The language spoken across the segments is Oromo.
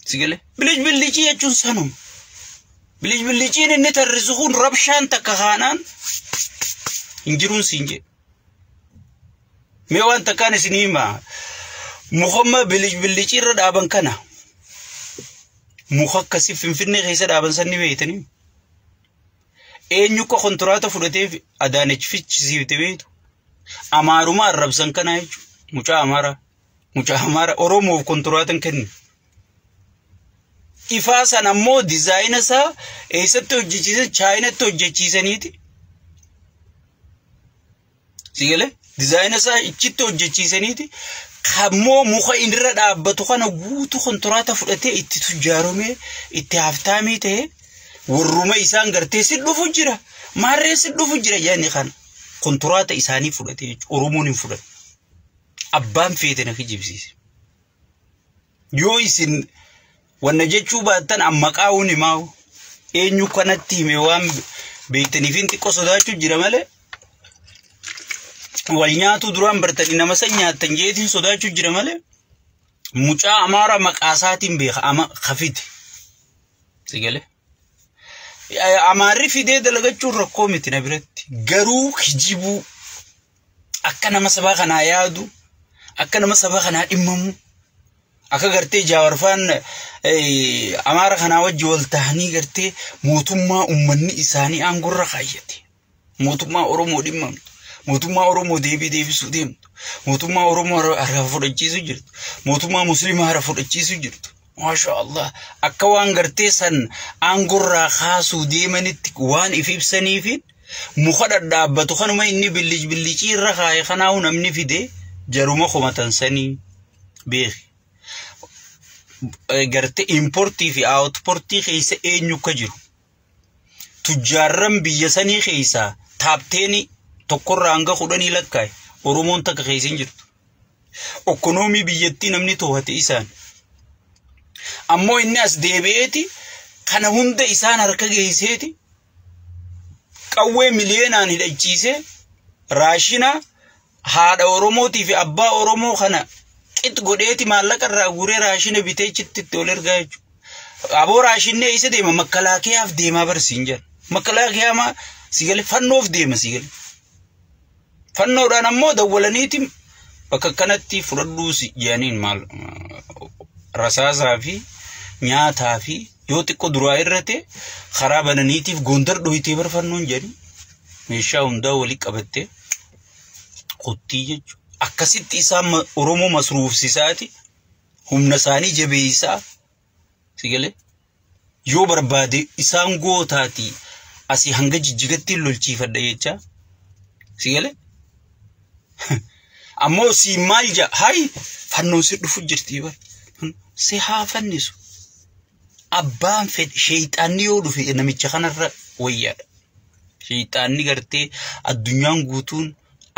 Sigale bilij bilicii jechuun sanuma. Bilij biliciin inni tarrisu kun rabshaan takka kaanaan hin jiruun siin jedhe. Mee waan takkaan isinii himaa. Mukamma bilij bilicii irra dhaaban kana. Muka akkasii Finfinnee keessa dhaaban san ni beeytanii. Eenyu akka kontiraata fudhatee Adaanech fichisiifte beektu. Amaaruma arrabsan kanaa jechuudha. Mucaa Amaaraa. Mucaa Amaaraa Oromoof kontiraata hin kennu. Ifaa sana ammoo dizaayina isaa eessatti hojjechiisan? Chaayinatti hojjechiisaniiti. Sigalee dizaayina isaa ichitti hojjechiisaniiti. Kammoo muka irra dhaabbatu kana guutuu kontiraata fudhatee itti tujjaaromee itti haftaamii ta'ee warruma isaan gartee si dhufu jira. Maarree si dhufu jira jedhanii kana kontiraata isaanii fudhatee jechuudha. Oromoon hin fudhatu. Abbaan feete na kijibsiise. Yoo isin wanna jechuu baattan amma qaawun himaa eenyu kanatti hime waan beektaniif hin xiqqoo sodaachuu jira malee wal nyaatuu duraan bartanii nama san nyaattan jeetiin sodaachuu jira malee mucaa Amaara maqaa isaatiin beeka ama kafite. Sigalee. Amaarri fidee dalagachuun rakkoo miti na biratti. Garuu kijibuu akka nama saba kanaa yaadu, akka nama saba kanaa dhimmamu, akka gartee jaawarfaan Amaara kanaa wajji wal ta'anii gartee mootummaa uummanni isaanii aangorra kaayyate. Mootummaa Oromoo dhimmamtu. Mootummaa Oromoo deebii deebisuu deemtu. Mootummaa Oromoo harka fudhachiisuu jirtu. Mootummaa Musliimaa harka fudhachiisuu jirtu. Maasha Allah. Akka waan gartee san aangorraa kaasuu deemanitti waan if ibsaniifi muka dhadhaabbatu kanuma inni bilij bilicii irra kaaye kanaa'u namni fide jaruma komatan sanii beeki. Gartee impoortii fi aawutpoortii keessa eenyu akka jiru. Tujjaarran biyya sanii keessaa taapteeni tokkorraa hanga 10 lakkaa'e Oromoon takka keessa hin jirtu. Ekonoomii biyyattii namni to'ate isaan. Ammoo inni as deebi'eeti kana hunda isaan harka geesseeti qawwee miliyeenaan hidhachiisee raashina haadha Oromootii fi abbaa Oromoo kana qix godheeti maallaqa irraa guuree raashina bitee chitti itti ol ergaa jechuudha. Aboo raashinni eessa deema? Makalaakiyaaf deemaa barsiin jira. Makalaakiyaa maa sigale fannoof deema sigale. Fannoodhaan ammoo dawwalaniiti bakka kanatti fudhadhuu jedhaniin maal rasaasaa fi nyaataa fi yoo xiqqoo duraa irrate karaa bananiitiif Gondar dhohitee barfannoon jedhani meeshaa hundaa walii qabattee qottii jechuudha. Akkasitti isaan Oromoo masruufsisaati humna isaanii jabeessaa sigalee yoo barbaade isaan gootaati asii hanga jijjigatti lolchiifadha jecha sigalee. Ammoo si maal jaa hayi fannoon si dhufu jirti bar si haa fannisu. Abbaan fedhe sheeyxaanni yoo dhufe namicha kanarra wayyaadha. Sheeyxaanni gartee addunyaan guutuun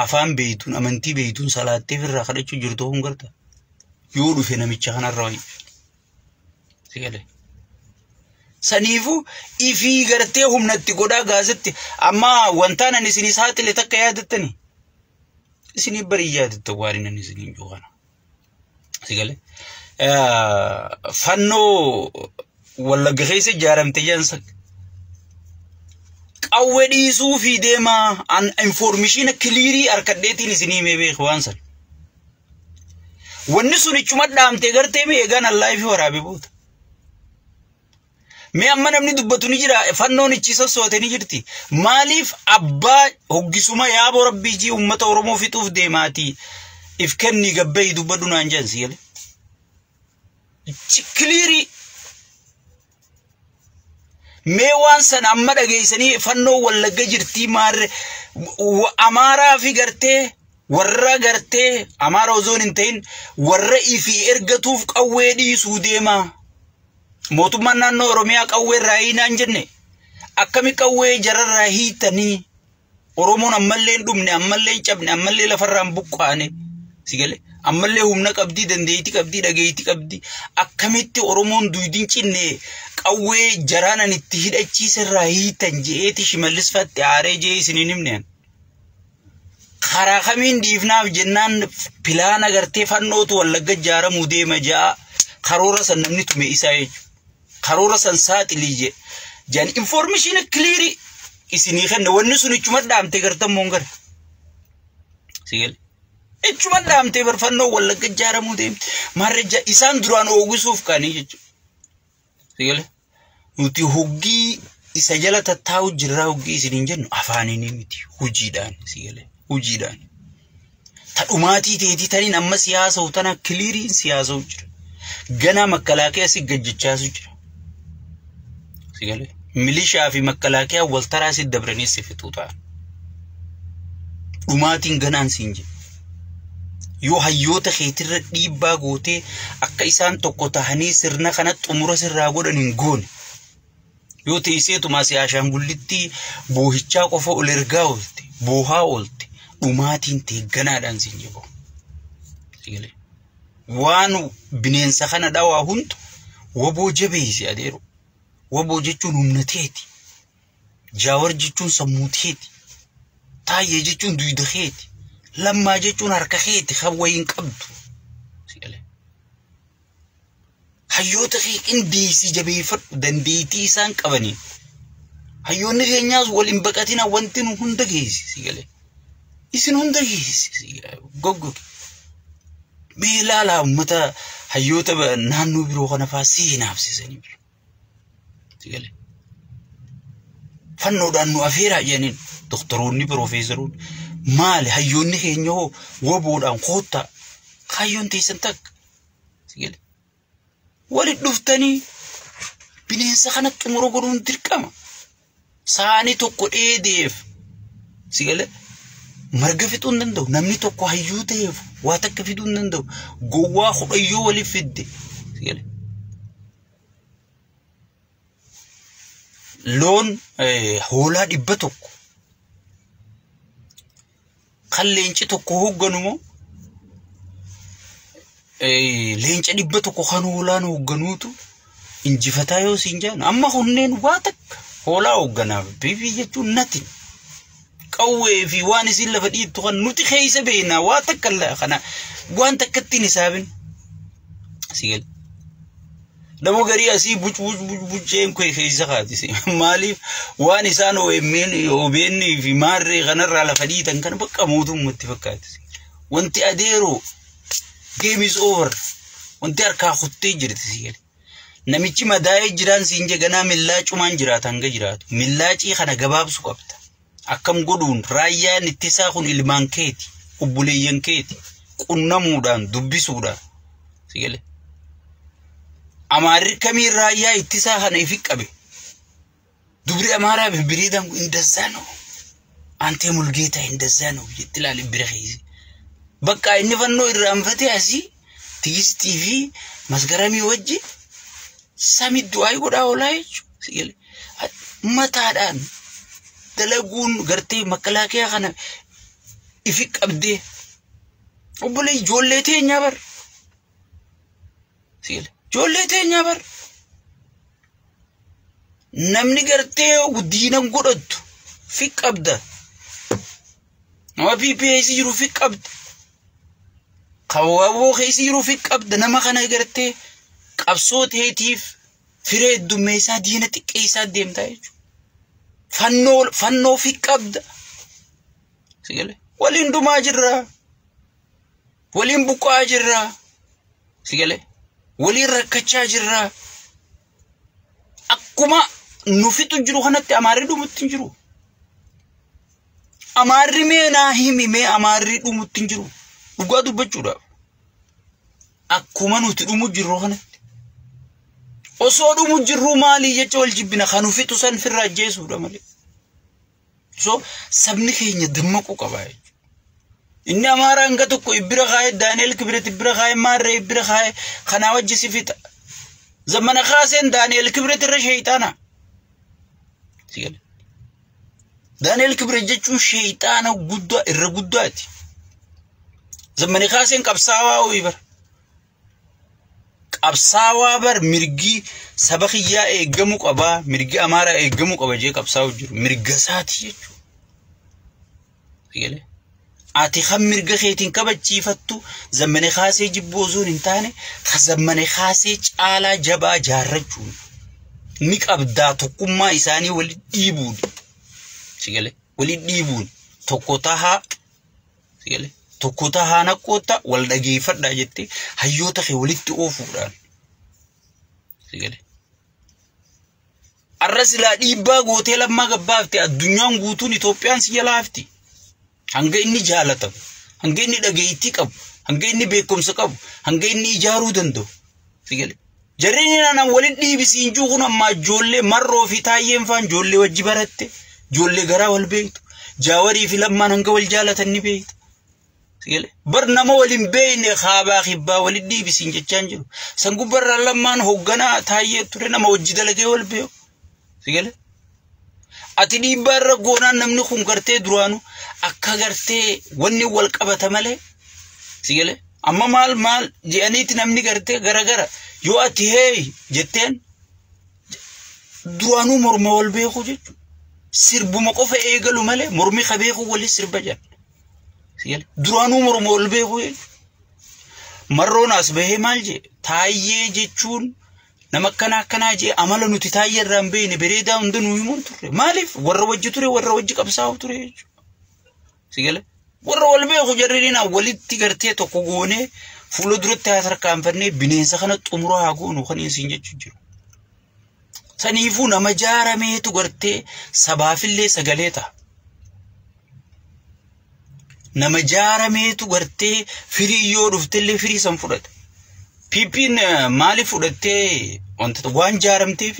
afaan beeytuun amantii beeytuun salaattee irraa kadhachuu jirtu kun garta. Yoo dhufe namicha kanarra wayya. Sigalee. Saniifuu ifii gartee humnatti godhaa gaazatti amma wantaan ani isinii saaxile takka yaadattani. Isinii barii yaadatta waan inni isiniin jiru kana. Sigalee. Fannoo Wallagga keessa ijaaramte jedhan qawwee dhiisuu fi deemaa an informishiina kiliirii harkadheetiin isinii himee beeku waan san. Wanni sun ichuma dhaamtee gartee mee eegaan allaayifii waraabee booda. Mee amma namni dubbatu ni jira fannoon ichi sossoote ni jirti. Maaliif abbaa hoggisuma yaaboo rabbii jii uummata Oromoo fixuuf deemaati if kenni gabbee dubbadhu naan jedhan sigalee. Kiliirii mee waan sana amma dhageessanii fannoo Wallagga jirtii maarre Amaaraa fi gartee warra gartee Amaara osoo hin ta'in warra ifii ergatuuf qawwee dhiisuu deemaa. Mootummaan naannoo Oromiyaa qawwee irraa hiinaan jenne akkami qawwee jararraa hiitanii Oromoon ammallee hin dhumne ammallee hin cabne ammallee lafarraa hin buqqaane sigalee ammallee humna qabdii dandeettii qabdii dhageettii qabdii akkamitti Oromoon duudin cinne qawwee jaraanan itti hidhachiisa irraa hiitan je'eeti Shimallis fatti aaree je'ee isiniin himne. Karaa kamiin dhiifnaaf jennaan pilaana gartee fannootu Wallagga ijaaramuu deema ja'a. Karoora san namni tume isaa jechuudha. Karoora san saaxilii jee. Jaan information clear isinii kenna wanni sun ichuma dhaamtee gartan moon gara. Sigale. Ichuma dhaamtee barfannoo Wallagga ijaaramuu deemte. Maarrejja isaan duraan oogisuuf kaanii jechuudha. Sigale. Nuti hoggii isa jala tattaa'u jirraa hoggii isiniin jennu afaaniin miti hojiidhaan sigale hojiidhaan. Ta dhumaatii teetii taniin amma siyaasa'u tana kiliiriin siyaasa'u jira. Ganaa makkalaakee si gajjichaasu jira. Sigale. Milishaa fi makkalaakee wal taraa si dabranii si fixuu ta'an. Dhumaatiin ganaan siin jira. Yoo hayyoota keetirra dhiibbaa gootee akka isaan tokko tahanii sirna kana xumura sirraa godhan hin goone. Yoo teesseetuma si ashaangullitti boohichaa qofa ol ergaa oolte, boohaa oolte, dhumaatiin teegganaadhaan siin jedhu. Waan bineensa kana dhawaa hundu waboo jabeessi adeeru. Waboo jechuun humna teeti. Jaawar jechuun sammuu teeti. Taayyee jechuun duyda keeti. Lammaa jechuun harka keeti kan wayiin qabdu. Hayyoota kee qindeessii jabeeffadhu dandeettii isaan qabanii. Hayyoonni keenyaas wal hin baqatina wanti nu hunda geessi si galee. Isin hunda geessi goggoge. Mee ilaalaa uummata hayyoota naannoo biroo kana fa'aa si hinaafsisanii jiru. Si galee. Fannoodhaan nu afeeraa jedhaniin doktoroonni piroofeesaroonni maali hayyoonni keenya hoo waboodhaan koottaa kaayyoon teessan takka. Si galee. Walit dhuftanii bineensa kana xumura godhuun dirqama. Saani tokko dheedeef si galee marga fixuu hin danda'u. Namni tokko hayyuu ta'eef waa takka fiduu hin danda'u. Gowwaa kudhayyoo waliif fidde si galee. Loon hoolaa 100 kan leenci tokko hoogganu moo leenca 100 kan hoolaan hoogganuutu injifataa yoo siin jaan amma kunneen waa takka hoolaa hoogganaaf bifi jechuun nati qawwee fi waan isin lafa dhiittu kan nuti keessa beeknaa waa takka kana waan takka ittiin hisaabin si gale. Nama garii asii buc buc buc bucceen kee keessa kaatise maaliif waan isaan OMN OBN fi maarree kanarraa lafa dhiitan kana bakka mootummatti fakkaatise. Wanti adeeroo game is over. Wanti harkaa kuttee jirti si gale. Namichi madaa'ee jiraan siin je ganaa millaacumaan jiraata hanga jiraatu. Millaacii kana gabaabsu qabda. Akkam godhuun raayyaan ittisaa kun ilmaan keeti, obboleeyyan keeti, qunnamuudhaan, dubbisuudhaan. Si gale. Amaarri kamiin raayyaa ittisaa kana ifi qabe. Dubri Amaaraa bibbiriidhaan kun እንደዛ ነው. Antee Mulgeetaa እንደዛ ነው jetti ilaali bira keessa. Bakka inni fannoo irraanfatee asii Tigistii fi Masgaramii wajji sami du'aa godhaa oolaa jechuudha. Mataadhaan dalaguun gartee makalaakiyaa kana ifi qabdee obbolee ijoollee teenyaa bar. Ijoollee teenyaa bar. Namni gartee diinan godhattu fi qabda. Nama PPS jiru fi qabda. Kawaaboo keessa jiru fi qabda. Nama kana gartee qabsoo teetiif firee heddummeessaa diina xiqqeessaa deemtaa jechuudha. Fannoo fi qabda. Waliin dhumaa jirra. Waliin buqqa'aa jirra. Waliin rakkachaa jirra. Akkuma nu fixu jiru kanatti amaarri dhumutti hin jiru. Amaarri mee naa himi mee amaarri dhumutti hin jiru. Dhugaa dubbachuudhaaf. Akkuma nuti dhumu jirru kanatti. Osoo dhumu jirru maalii jecha wal jibbina kan nu fixu san firraa ajjeesuudha malee. So sabni keenya dammaquu qaba jechuudha. Inni Amaaraa hanga tokko ibbira kaa'ee Daani'el Kibret ibbira kaa'ee Maarree ibbira kaa'ee kanaa wajji si fixa. Zamana kaaseen Daani'el Kibret irra sheeyxaana. Daani'el Kibret jechuun sheeyxaana guddaa irra guddaati. Zamani kaaseen qabsaawaa ho'i bara. Qabsaawaa bar mirgi saba kiyyaa eeggamuu qabaa mirgi Amaaraa eeggamuu qaba jee qabsaa'u jiru mirga isaati jechuudha. Ati kan mirga keetiin kabachiifattu Zammane Kaasee jibbuu osoo hin taane Zammane Kaasee caalaa jabaa jaarrachuun ni qabdaa tokkummaa isaanii walitti dhiibuun. Sigale walitti dhiibuun tokko tahaa sigale tokko tahaa naqqoota wal dhageeffadhaa jettee hayyoota kee walitti oofuudhaan. Sigale. Arra silaa dhiibbaa gootee Lammaa gabbaafte addunyaan guutuun Itoophiyaan si jalaa hafti. Hanga inni jaalatamu, hanga inni dhageettii qabu, hanga inni beekumsa qabu, hanga inni ijaaruu danda'u. Sigale. Jarri naan walitti dhiibisiin jiru kun amma ijoollee Marroo fi Taayyeen faan ijoollee wajji baratte, ijoollee garaa wal beektu, Jaawarii fi Lammaan hanga wal jaalatan ni beektu. Sigale. Bar nama waliin beekne kaabaa kibbaa walitti dhiibisiin jechaan jiru. San gubbarraa Lammaan hoogganaa Taayyee ture nama wajji dalagee wal beeku. Sigale. Ati dhiibbaa irra goonaan namni kun gartee duraanuu akka gartee wanni wal qabata malee. Sigale. Amma maal maal jedhaniiti namni gartee garagara yoo ati heey jetteen duraanuu morma wal beeku jechuudha. Sirbuma qofa eegalu malee mormi ka beeku wali sirba jedhan. Sigale. Duraanuu morma wal beeku jechuudha. Marroon as bahee maal jee Taayyee jechuun nama akkanaa akkanaa jee amala nuti Taayyee irraa hin beekne bareedaa hunda nuu himuun turre. Maaliif warra wajji ture warra wajji qabsaa'u ture jechuudha. Sigale. Warra wal beeku jarri walitti gartee tokko goonee fuula duratti haa tarkaanfannee bineensa kana xumura haa goonu kan isin jechuu jiru. Saniifuu nama jaarameetu gartee sabaafillee sagalee ta'a. Nama jaarameetu gartee firii yoo dhuftellee firii san fudhata. PP'n maaliif fudhattee wanta waan jaaramteef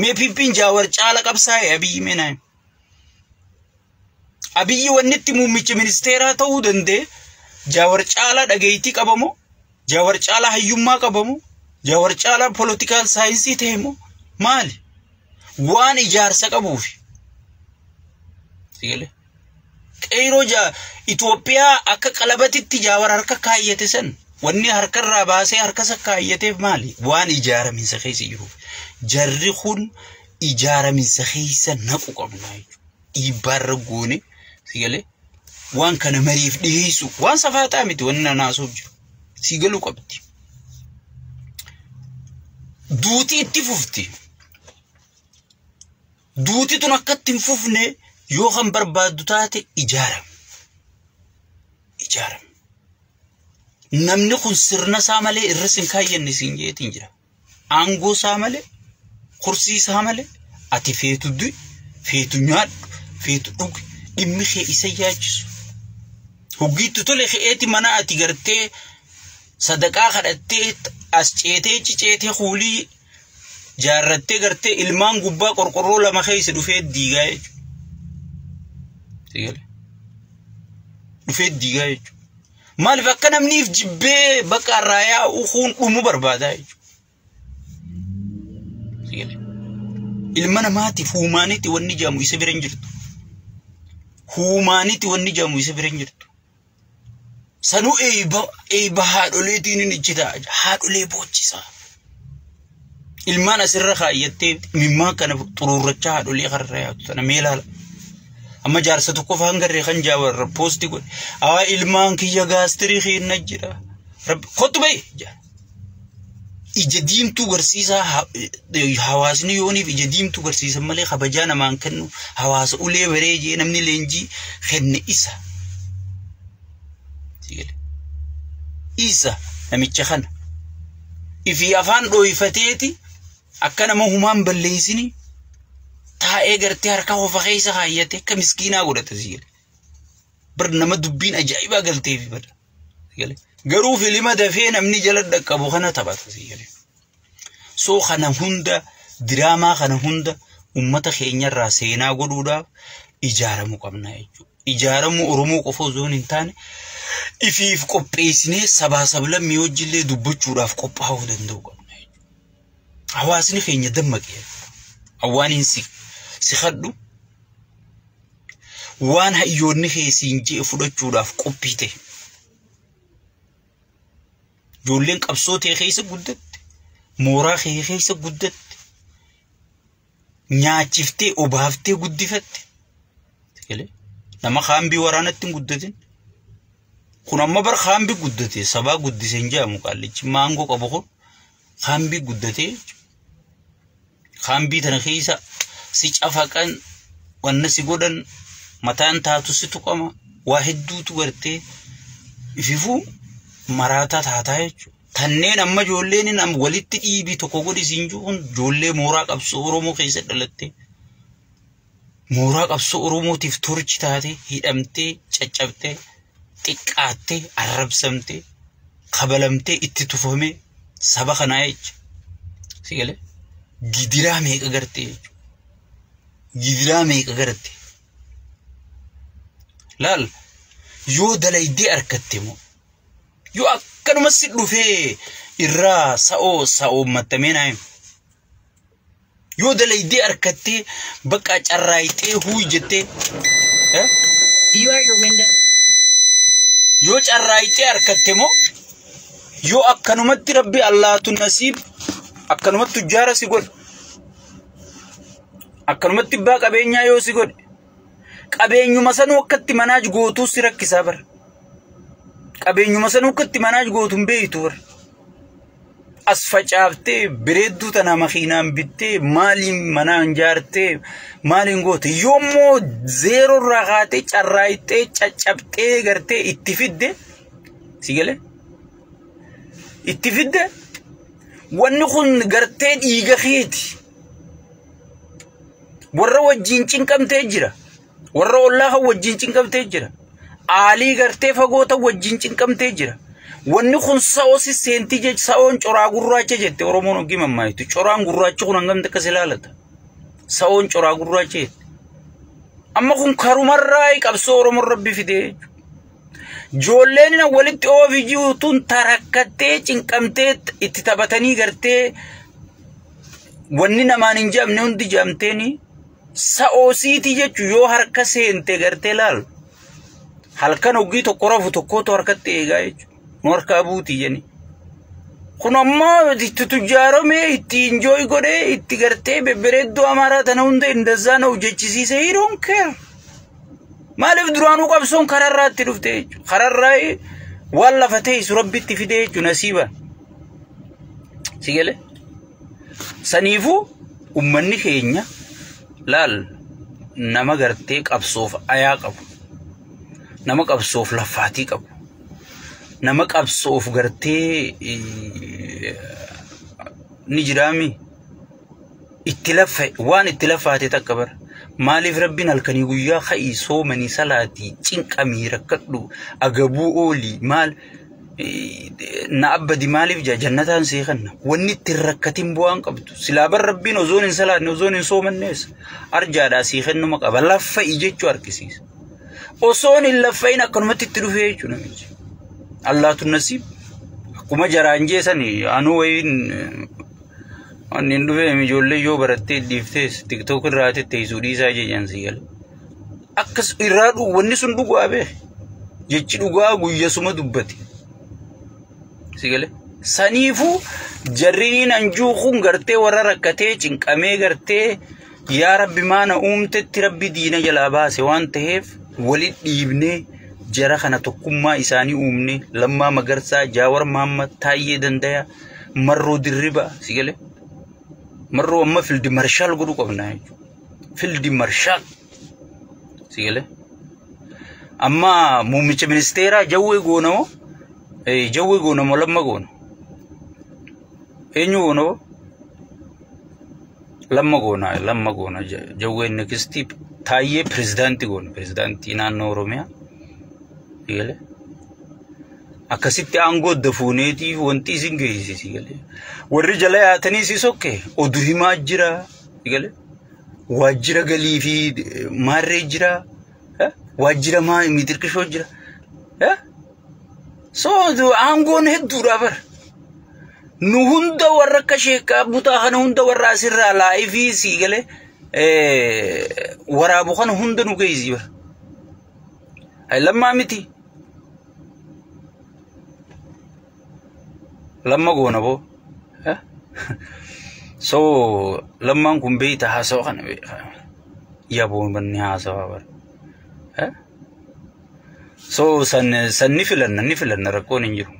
mee PP'n Jaawar caala qabsaa'e Abiyyi mee naa. Abiyyi wanni itti muummicha ministeeraa ta'uu danda'e Jaawar caalaa dhageettii qabamoo? Jaawar caalaa hayyummaa qabamoo? Jaawar caalaa poolitikaal saayinsii ta'e moo? Maali? Waan ijaarsa qabuufi. Sigale. Qeeroo Itoophiyaa akka qalabatitti Jaawar harka kaayyate san wanni harkarraa baasee harkasa kaayyateef maali? Waan ijaaraminsa keessa jiruuf. Jarri kun ijaaraminsa keessa naqu qabna jechuudha. Dhiibbaarra goone sigale waan kana mariif dhiyeessu waan safaaxaa miti wanni nanaasuuf jiru. Si galuu qabdi. Duuti itti fufti. Duuti tun akka itti hin fufne yoo kan barbaaddu taate ijaarame. Ijaarame. Namni kun sirna isaa malee irra sin kaayyanne siin jeetiin jira. Aangoo isaa malee, kursii isaa malee, ati feetu du'i, feetu nyaadhu, feetu dhugi, dhimmi kee isa yaachisu. Hoggiitti tole ke'eeti mana ati gartee sadaqaa kadhattee as ceetee ciceetee kuulii jaarrattee gartee ilmaan gubbaa qorqorroo lama keessa dhufee diigaa jechuudha. Dhufee diigaa jechuudha. Maaliif akka namniif jibbee bakka irraa yaa'u kun dhumu barbaadaa jechuudha. Ilma namaatiif huumaanitti wanni jedhamu isa bira hin jirtu. Huumaanitti wanni jedhamu isa bira hin jirtu. Sanuu eebba haadholeetiin inni ijjita. Haadholee boochisaa. Ilmaan asirra kaayyattee mimmaa kana xuruurrachaa haadholee karra yaatu sana mee ilaala. Amma jaarsa tokko faan garree kan Jaawar poostii godhe. Haa ilmaan kiyya gaastirii keenna jira. Kottu bahi. Ija diimtuu garsiisaa hawaasni yooniif ija diimtuu garsiisan malee kabajaa namaan kennu hawaasa ulee baree jee namni leenjii kenne isa. Isa namicha kana. Ifii afaan dhooyfateeti akka nama humaan balleessini taa'ee gartee harka qofa keessa kaayyate akka miskiinaa godhata siigale. Bar nama dubbiin ajaa'ibaa galteefi bada. Garuu filima dafee namni jala dhaqqabu kana taphata siigale. Soo kana hunda diraamaa kana hunda uummata keenyarraa seenaa godhuudhaaf ijaaramuu qabna jechuudha. Ijaaramuu Oromoo qofa osoo hin taane ifiif qopheessinee sabaa sablammii wajjillee dubbachuudhaaf qophaa'uu danda'u qabna jechuudha. Hawaasni keenya dammaqee hawaan si kadhu waan hayyoonni keessiin jee fudhachuudhaaf qophii ta'e. Ijoolleen qabsoo ta'e keessa guddatte, mooraa kee keessa guddatte, nyaachiftee obaaftee guddifatte. Nama kaambii waraanatti hin guddatin. Kun amma bar kaambii guddate sabaa guddise hin jedhamu qaallichi maangoo qabu kun kaambii guddate kaambii tana keessa si cafaqan wanna si godhan mataan taatu si tuqama waa hedduutu gartee ififuu maraataa taataa jechuudha. Tanneen amma ijoolleen walitti dhiibii tokko godhi siin jiru kun ijoollee mooraa qabsoo Oromoo keessa dhalatte. Mooraa qabsoo Oromootiif torchi taate hidhamtee caccabtee xiqqaattee arrabsamtee kabalamtee itti tufamee saba kanaa jecha. Si galee gidiraa meeqa gartee jechuudha. Gidiraa meeqa gartee. Laal yoo dalaydee argatte moo yoo akkanuma si dhufee irraa sa'oo sa'oo mattamee naa himu. Yoo dalaydee argattee bakka carraayixee huuyi jettee View out your window. Yoo carraayixee argatte moo yoo akkanumatti rabbi Allaatu nasiib akkanumatti tujjaara si godhe akkanumatti abbaa qabeenyaa yoo si godhe qabeenyuma sanuu akkatti manaaj gootuu si rakkisaa bara. Qabeenyuma sanuu akkatti manaaj gootu hin beeytu bara. As facaaftee bireedduu tana makiinaan bittee maaliin manaan jaartee maaliin goote yoommoo zeeroo irraa kaatee carraayixee caccabxee gartee itti fidde si galee itti fidde wanni kun gartee dhiiga keeti. Warra wajjin cinqamtee jira. Warra ollaa kan wajjin cinqamtee jira. Aalii gartee fagoota wajjin cinqamtee jira. Wanni kun sa'oo si seentii jecha sa'oon coraa gurraacha jette Oromoon hogii mammaayitu. Coraan gurraachi kun hangam takka si ilaalata. Sa'oon coraa gurraacha jette. Amma kun karumarraa qabsoo Oromoon rabbi fidee jechuudha. Ijoolleen walitti oofii jirutuun tarakkattee cinqamtee itti taphatanii gartee wanni namaan hin jedhamne hundi jedhamteeni sa'oo siitii jechuun yoo harka seente gartee laal. Halkan hoggii tokko rafu tokkotu harkatti eegaa jechuudha. Nu harkaa buutii jenni. Kun ammoo itti tujjaarame itti enjoy godhee itti gartee bebbereedduu amaaraa tana hunda indazaa na hojjechisiise he don't care. Maaliif duraanuu qabsoon kararraa itti dhufte jechuudha. Kararraa waan lafa teessu rabbi itti fide jechuudha nasiiba. Si galee? Saniifuu uummanni keenya laal nama gartee qabsoof ayaa qabu. Nama qabsoof laffaatii qabu. Nama qabsoof gartee ni jiraami. Itti laffe waan itti laffaate takka bara. Maaliif rabbiin halkanii guyyaa ka'ii soomanii salaatii cinqamii rakkadhu agabuu oolii maal na abbadi maaliif jaa jannataan see kanna wanni itti rakkatin bu'aan qabdu silaa bar rabbiin osoon hin salaanne osoon hin soomannees arjaadhaa sii kennuma qaba laffa'i jechuu harkisiisa. Osoon hin laffa'in akkanumatti itti dhufee jechuu namichi. Allaatu nasiib akkuma jaraan jeesani anuu wayiin wanni hin dhufee ijoollee yoo barattee dhiiftees tiktook irraa teessuu dhiisaa jechaan si gala. Akkas irraa wanni sun dhugaa beek jechi dhugaa guyyasuma dubbate. Si gale saniifuu jarriin anjuu kun gartee warra rakkatee cinqamee gartee yaa rabbi maana uumtetti rabbi diina jalaa baase waan ta'eef walit dhiibnee jara kana tokkummaa isaanii uumne Lammaa Magarsaa Jaawar Mahammad Taayyee Dandayaa Marroo Dirribaa si gale Marroo amma fildi marshaal godhuu qabna jechuudha. Fildi marshaal si gale amma muummicha ministeeraa Jawwee goonamoo Jawwee goonamoo Lamma goona eenyu goonamoo Lamma goona Lamma goona Jawween nekistii Taayyee pirezidaantii goona pirezidaantii naannoo Oromiyaa. Sigale akkasitti aangoo dafuuneetiif wanti isin geessise sigale warri jala yaatanii si sokke oduu himaa jira sigale waajjira galii fi maarree jira waajjira mitirqishoo jira so aangoon hedduudha bara nu hunda warra akka sheekaa butaa kana hunda warra asirraa laayifii sigale waraabu kana hunda nu geessi bara. Lammaa miti. Lamma goona boo. So lammaan kun beeyta haasawa kana beeka. Yaboon banni haasawaa bara. So san ni filanna, ni filanna, rakkoon hin jiru.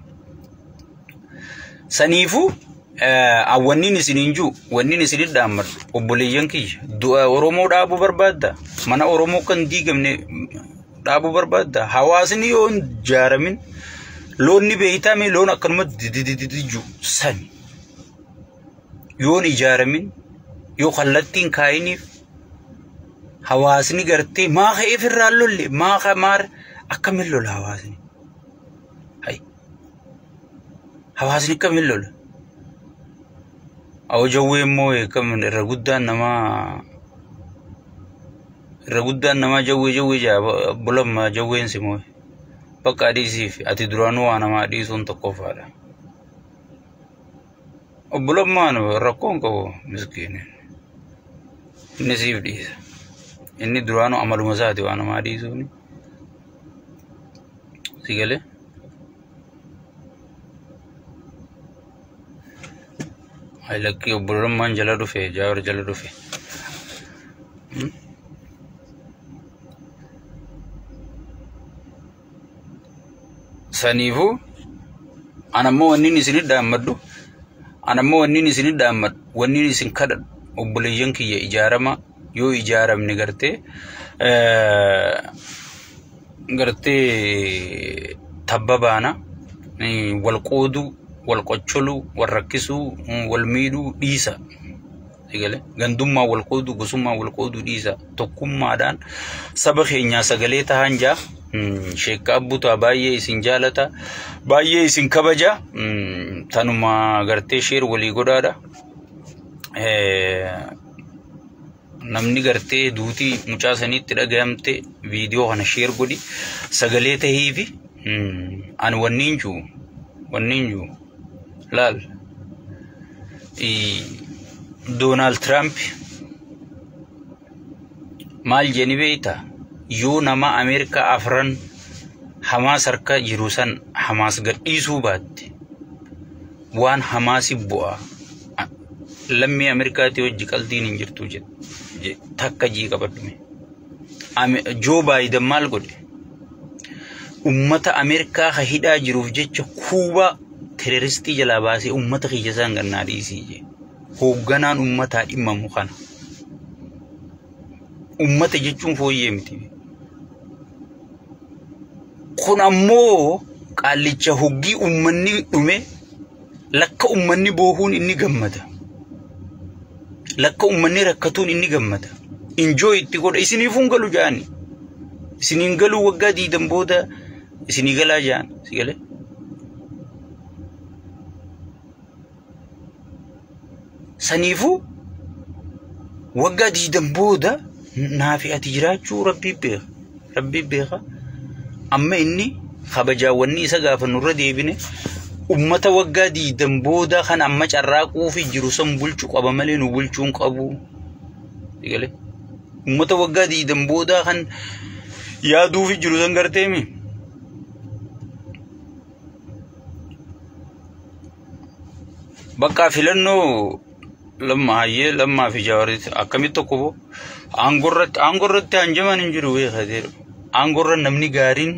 Saniifuu wanniin isin hin jiru, wanniin isin dhaammadhu, obboleeyyan kiyya, du'a Oromoo dhaabuu barbaadda, mana Oromoo kan diigamne dhaabuu barbaadda. Hawaasni yoo hin ijaaramin, loon ni beeytame, loon akkanuma didididiju sani yoon ijaaramin, yoo kallattiin kaayiniif, hawaasni gartee maa ka'eef irraa lolle, maa maar akkamiin lola hawaasni? Hay, hawaasni akkamiin lola? Awwa, jawwee immoo kam irra guddaan namaa jawwee jawwee jaa bulamma. Jawween si moo bakka adiisiif ati duraanuu waa namaa dhiisuun tokkoffaadha. Obbolummaan rakkoon qabu, miskiin, inni siif dhiisa. Inni duraanuu amaluma isaati waa namaa dhiisuuni. Si galee? Lakkii, obbolummaan jala dhufe, Jaawar jala dhufe. Saniifuu anammoo wanni isinit dhaammadhu, anammoo wanni isinit dhaammadhu, wanni isin kadhadhu, obboleeyyan kiyya, ijaarama. Yoo ijaaramne gartee tabba baana. Wal qooduu, wal qocholuu, wal rakkisuu, wal miidhuu dhiisa. Gandummaa wal qooduu, gosummaa wal qooduu dhiisa. Tokkummaadhaan saba keenyaa sagalee tahan jaa. Sheekka Abbutaa baay'ee isin jaalata, baay'ee isin kabaja. Tanuma gartee share walii godhaadha. Namni gartee duutii mucaa saniitti dhagayamte, viidiyoo kana share godhi, sagalee tahiifi. Ani wanniin jiru laal, Doonaald Tiraamp maal jedhani beektaa? Yoo nama Ameerikaa afran Hamaas harka jiru san Hamaas gadhiisuu baatte, waan Hamaasi bu'aa lammii Ameerikaatii hojii qaldiin hin jirtu jedhe. Takka jii qabadhume. Joo Baayiden maal godhe? Ummata Ameerikaa ka hidhaa jiruuf jecha Kuubaa teroristii jalaa baasee ummata kiyya isaan gannaa dhiisii jee. Hoogganaan ummataa dhimmamu kana. Ummata jechuun fooyyee miti. Kun ammoo qaallicha hoggii ummanni dhume, lakka ummanni boohuun inni gammada. Lakka ummanni rakkatuun inni gammada. Enjoy itti godha. Isiniif hin galu jaani. Isiniin galuu, waggaa 20 booda isinii galaa jaan. Si galee? Saniifuu waggaa 20 booda naafi ati jiraachuu Rabbii beeka. Rabbii beeka. Amma inni kabajaawwanni isa gaafa nurra deebine, ummata waggaa 20 booda kan amma carraaquu fi jiru san bulchuu qaba malee nu bulchuu hin qabu. Galee? Ummata waggaa 20 booda kan yaaduu fi jiru san garteemi. Bakka filannoo Lammaa, hayyee, Lammaa fi Jawaaritti akkamitti tokko boo aangorratti hanjaman hin jiru beekateera. Aangorra namni gaariin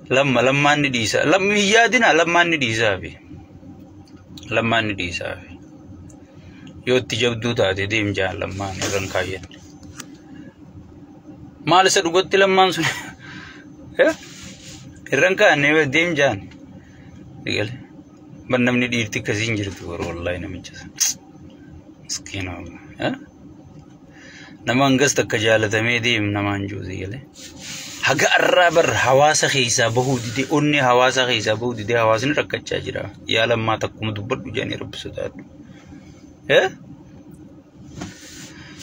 Lamma, Lammaan ni dhiisa. Lammi hin yaadina, Lammaan ni dhiisaafi. Lammaan ni dhiisaafi. Yoo itti jabduu taate deem jaan, Lammaan irra hin kaayyanne. Maal isa dhugatti Lammaan sun irra hin kaa'anne, deem jaan. Ban namni dhiirti akkasii hin jirtu yeroo, wallaahi, namicha sana. Miskiina wallahi. Nama hangas takka jaalatamee deemu namaan jiru, galee. Haga arraa bar hawaasa keessaa bahuu didee, onnee hawaasa keessaa bahuu didee, hawaasni rakkachaa jira. Yaa Lammaa, takkuma dubbadhu jedhanii, Rabbi sodaadhu.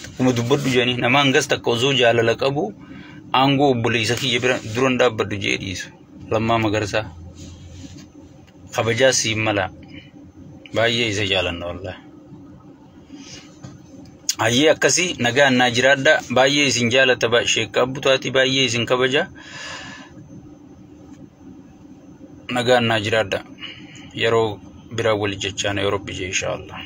Takkuma dubbadhu jedhanii, nama hangas takka osoo jaalala qabu aangoo obboleessa kiyya bira duran dhaabbadhu jedhee dhiisu. Lammaa Magarsaa. Kabajaa siin mala. Baay'ee isa jaalanna wallahi. Hayyee, akkasii, nagaan naa jiraadha. Baay'ee isin jaalata, Sheekka Abbutaati baay'ee isin kabaja. Nagaan naa jiraadha. Yeroo biraa wal jechaan yoo Rabbi jee, inshaallah.